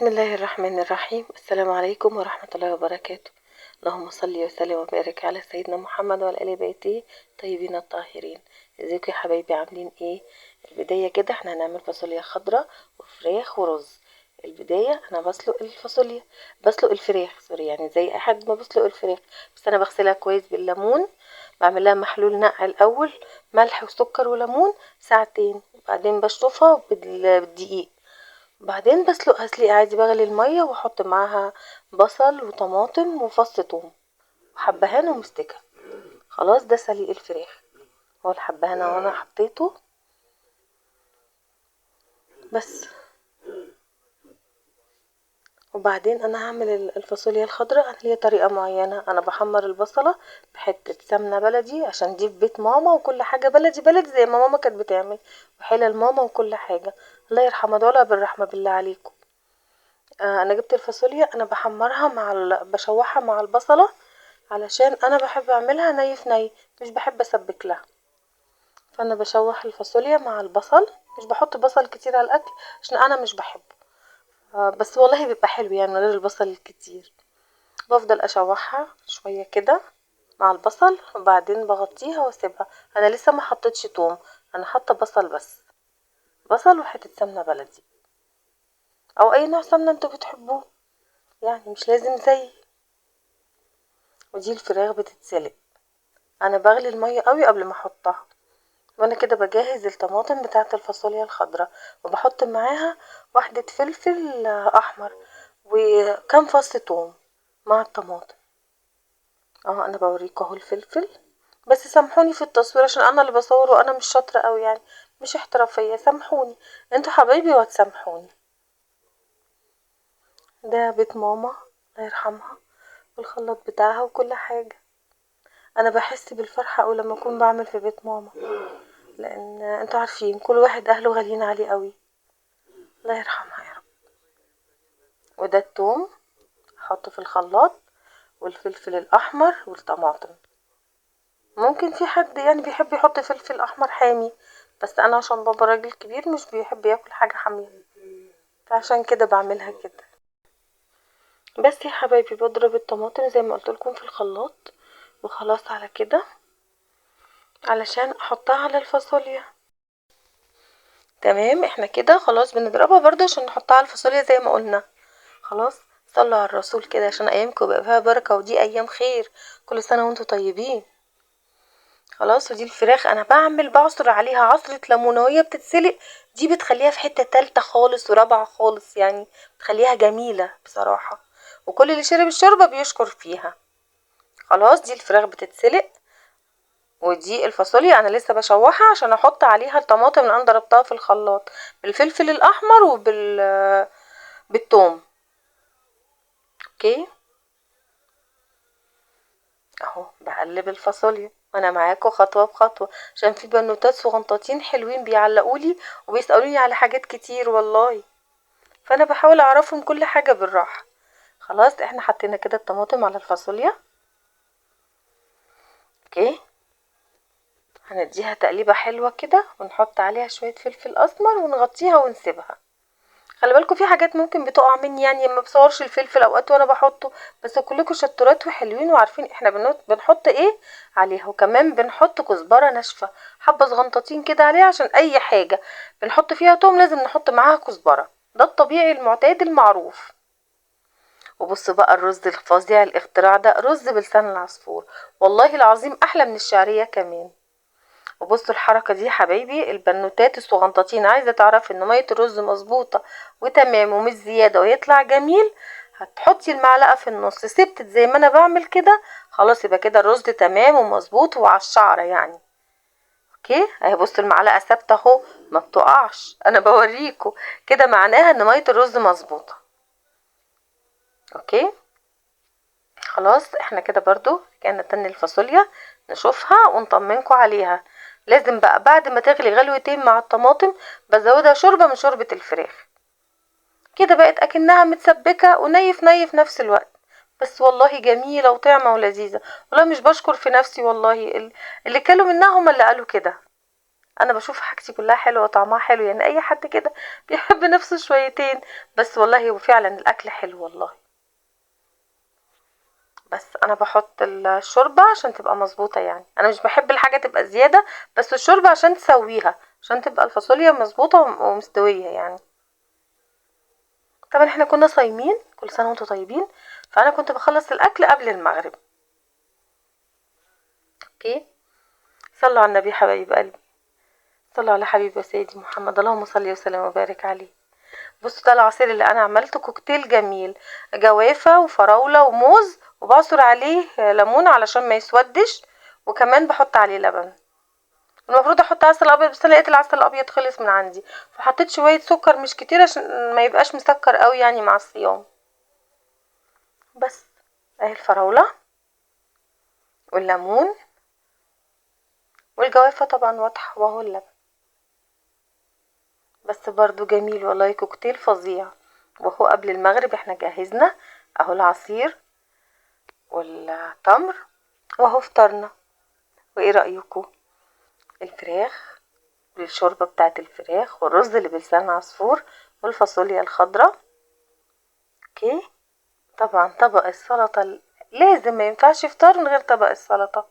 بسم الله الرحمن الرحيم. السلام عليكم ورحمة الله وبركاته. اللهم صل وسلم وبارك على سيدنا محمد وعلى آل بيته الطيبين الطاهرين. ازيكم يا حبايبي، عاملين ايه؟ البداية كده احنا هنعمل فاصوليا خضراء وفراخ ورز. البداية انا بسلق الفاصوليا، بسلق الفراخ sorry، يعني زي احد ما بسلق الفراخ، بس انا بغسلها كويس بالليمون، بعمل لها محلول نقع الاول، ملح وسكر وليمون ساعتين، وبعدين بشطفها بالدقيق، بعدين بسلقها سليق عادي، بغلي المية واحط معاها بصل وطماطم وفص ثوم وحبهان ومستكه. خلاص ده سليق الفراخ، هو الحبهان اهو انا حطيته بس. وبعدين انا هعمل الفاصوليا الخضراء. انا ليا طريقه معينة، انا بحمر البصله بحته سمنه بلدي عشان دي في بيت ماما، وكل حاجة بلدي بلدي زي ما ماما كانت بتعمل، وحلل ماما وكل حاجة الله يرحمها، دعولها بالرحمة بالله عليكم. انا جبت الفاصوليا، انا بحمرها مع بشوحها مع البصله، علشان انا بحب اعملها ني في ني، مش بحب اسبك لها. فانا بشوح الفاصوليا مع البصل، مش بحط بصل كتير على الاكل عشان انا مش بحبه، بس والله بيبقى حلو يعني من غير البصل الكتير. بفضل اشوحها شوية كده مع البصل، وبعدين بغطيها واسيبها. انا لسه ما حطيتش توم، انا حاطه بصل بس، بصل وحتة سمنه بلدي او اي نوع سمنه انتوا بتحبوه، يعني مش لازم زي. ودي الفراخ بتتسلق، انا بغلي المية قوي قبل ما احطها. وانا كده بجهز الطماطم بتاعه الفاصوليا الخضراء، وبحط معاها واحدة فلفل احمر وكام فص توم مع الطماطم. انا بوريكم اهو الفلفل، بس سامحوني في التصوير عشان انا اللي بصور وانا مش شاطرة قوي، يعني مش احترافية، سامحوني انتوا حبايبي وهتسامحوني. ده بيت ماما الله يرحمها، والخلاط بتاعها وكل حاجة. انا بحس بالفرحه قوي لما اكون بعمل في بيت ماما، لان انتوا عارفين كل واحد اهله غاليين عليه قوي، الله يرحمها يا رب. وده التوم احطه في الخلاط، والفلفل الاحمر والطماطم. ممكن في حد يعني بيحب يحط فلفل احمر حامي، بس انا عشان بابا راجل كبير مش بيحب ياكل حاجة حامية، فعشان كده بعملها كده. بس يا حبايبي بضرب الطماطم زي ما قلت لكم في الخلاط، وخلاص على كده علشان احطها على الفاصوليا. تمام، احنا كده خلاص بنضربها برضه عشان نحطها على الفاصوليا زي ما قلنا. خلاص صلوا على الرسول كده عشان ايامكم يبقى فيها بركة، ودي ايام خير، كل سنة وانتم طيبين. خلاص ودي الفراخ انا بعصر عليها عصره ليمونه وهي بتتسلق، دي بتخليها في حتة تالتة خالص ورابعه خالص، يعني بتخليها جميلة بصراحة، وكل اللي شرب الشوربة بيشكر فيها. خلاص دي الفراخ بتتسلق، ودي الفاصوليا انا لسه بشوحها عشان احط عليها الطماطم اللي انا ضربتها في الخلاط بالفلفل الاحمر بالثوم. okay اهو بقلب الفاصوليا وانا معاكم خطوة بخطوة، عشان في بنوتات صغنطاطين حلوين بيعلقولي وبيسالوني على حاجات كتير والله، فانا بحاول اعرفهم كل حاجة بالراحة. خلاص احنا حطينا كده الطماطم على الفاصوليا. okay هنديها تقليبه حلوة كده، ونحط عليها شوية فلفل اسمر ونغطيها ونسيبها. خلي بالكم في حاجات ممكن بتقع مني، يعني ما بصورش الفلفل اوقات وانا بحطه، بس كلكم شطورات وحلوين وعارفين احنا بنحط ايه عليها. وكمان بنحط كزبره ناشفة، حبه صغنطاطين كده عليها، عشان اي حاجة بنحط فيها توم لازم نحط معاها كزبره، ده الطبيعي المعتاد المعروف. وبصوا بقى الرز الفظيع الاختراع ده، رز بلسان العصفور، والله العظيم احلى من الشعرية كمان. وبصوا الحركة دي يا حبايبي، البنوتات الصغنطاطين عايزه تعرف ان مية الرز مظبوطة وتمام ومش زيادة ويطلع جميل، هتحطي المعلقة في النص، سبتت زي ما انا بعمل كده، خلاص يبقى كده الرز تمام ومظبوط وعلى الشعرة يعني. okay اهي بصوا المعلقة ثابتة اهو، ما بتقعش، انا بوريكم كده معناها ان مية الرز مظبوطة. okay خلاص احنا كده برضو رجعنا تاني الفاصوليا نشوفها ونطمنكم عليها. لازم بقى بعد ما تغلي غلوتين مع الطماطم بزودها شوربة من شوربة الفراخ، كده بقت اكنها متسبكه وني في ني في نفس الوقت، بس والله جميلة وطعمه ولذيذه. والله مش بشكر في نفسي والله، اللي كلوا منها هم اللي قالوا كده، انا بشوف حاجتي كلها حلوة وطعمها حلو، يعني اي حد كده بيحب نفسه شويتين، بس والله هو فعلا الاكل حلو والله. بس انا بحط الشوربة عشان تبقى مظبوطة، يعني انا مش بحب الحاجة تبقى زيادة، بس الشوربة عشان تسويها، عشان تبقى الفاصوليا مظبوطة ومستويه يعني. طبعا احنا كنا صايمين، كل سنة وانتم طيبين، فانا كنت بخلص الاكل قبل المغرب. okay، صلوا على النبي حبايب قلبي، صلوا على حبيبي وسيدي محمد، اللهم صل وسلم وبارك عليه. بصوا ده العصير اللي انا عملته، كوكتيل جميل، جوافه وفراوله وموز، وبعصر عليه ليمون علشان ما يسودش، وكمان بحط عليه لبن. المفروض احط عسل ابيض، بس انا لقيت العسل الابيض خلص من عندي، فحطيت شوية سكر مش كتير عشان ما يبقاش مسكر قوي يعني مع الصيام. بس اهي الفراوله والليمون والجوافه طبعا واضحة، وهو اللبن. بس برضو جميل والله، كوكتيل فظيع. وهو قبل المغرب احنا جهزنا اهو العصير والتمر، وهو فطرنا. وايه رأيكم؟ الفراخ والشوربة بتاعت الفراخ والرز اللي بلسان عصفور والفاصوليا الخضراء. okay، طبعا طبق السلطة لازم، ما ينفعش فطار من غير طبق السلطة.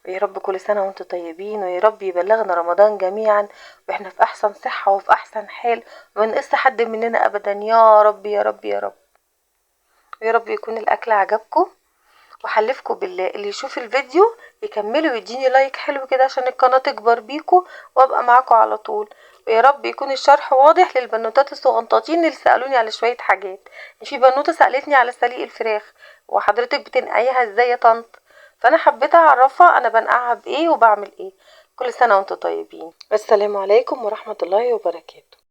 ويا رب كل سنة وانتم طيبين، ويا رب يبلغنا رمضان جميعا واحنا في احسن صحة وفي احسن حال، وما نقص حد مننا ابدا يا رب يا رب يا رب. ويا رب يكون الاكل عجبكم، وحلفكم بالله اللي يشوف الفيديو يكمله ويديني like حلو كده عشان القناة تكبر بيكم وابقى معاكم على طول. ويا رب يكون الشرح واضح للبنوتات الصغنطاطين اللي سألوني على شوية حاجات. في بنوتة سألتني على سليق الفراخ، وحضرتك بتنقعيها ازاي يا طنط؟ فانا حبيت اعرفها انا بنقعها بايه وبعمل ايه. كل سنة وانتم طيبين. السلام عليكم ورحمة الله وبركاته.